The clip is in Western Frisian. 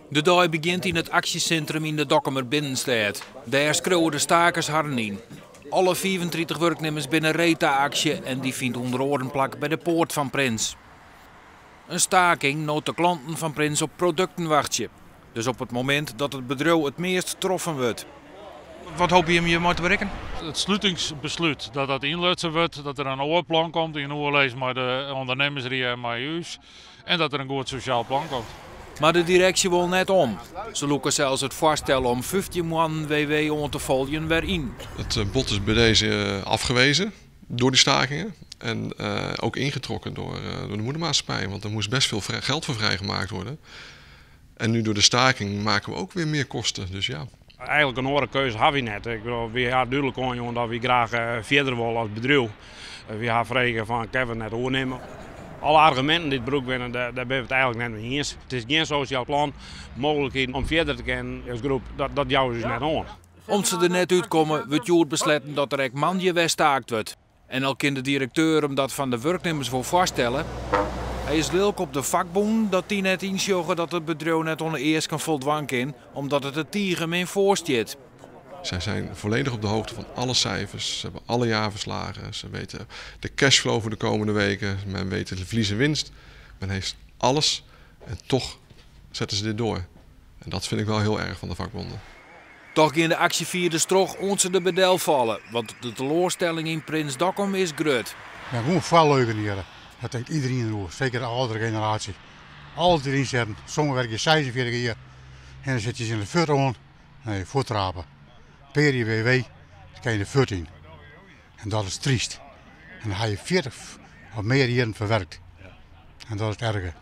De dei begjint yn it aksjesintrum yn de Dokkumer binnenstêd. Dêr skriuwe de stakers harren yn. Alle 35 wurknimmers binne ree ta aksje en dy fynt ûnder oaren plak by de poart fan Prins. In staking no't de klanten fan Prins op produkten wachtsje. Dus op it momint dat it bedriuw it meast troffen wurdt. Wat hoopje jim hjirmei te berikken? It slutingsbeslút dat dat ynlutsen wurdt, dat der in oar plan komt yn oerlis mei de ûndernimmersrie en mei ús en dat der in goed sosjaal plan komt. Mar de direksje wol net om. Se lûke sels it foarstel om 15 moannen WW oan te foljen wer yn. Het eh, bod is bij deze eh, afgewezen door die stakingen. En uh, ook ingetrokken door de moedermaatschappij. Want er moest best veel geld voor vrijgemaakt worden. En nu door de staking maken we ook weer meer kosten. Dus ja. Eigenlik in oare keuze hawwe wy net. Ik bedoel, wy ha dúdlik oanjûn dat wy graach fierder wolle as bedriuw. Wy ha frege fan kinne we net oernimme. Alle arguminten dy't brûkt binne, dêr binne we it eigenlik net mei iens. It is gjin sosjaal plan. Mooglikheden om fierder te kinnen as groep, dat jouwe se ús net oan. Om't se der net útkomme, wurdt hjoed besletten dat der ek moandei wer staakt wurdt. En al kin de direkteur him dat fan de wurknimmers wol foarstelle, hy is lilk op de fakbûnen dat dy net ynsjogge dat it bedriuw net oan de easken foldwaan kin, omdat it der tige min foar stiet. Zij zijn volledig op de hoogte van alle cijfers. Ze hebben alle jaarverslagen. Ze weten de cashflow voor de komende weken. Men weet de verlies en winst. Men heeft alles. En toch zetten ze dit door. En dat vind ik wel heel erg van de vakbonden. Toch gean de aksjefierders troch oant se der by delfalle, want de teloarstelling yn Prins Dokkum is grut. Ja, gewoan foarleugenje. Dat tinkt iedereen oer, seker de âldere generaasje. Altyd ynsetten, sommigen werkje 46 jier en dan sit je se yn de fuot oan en je fuorttrape. Pear jier WW, dan kin je de fuot yn. En dat is tryst. En dan ha je 40 of mear jierren ferwerkt. En dat is it erge.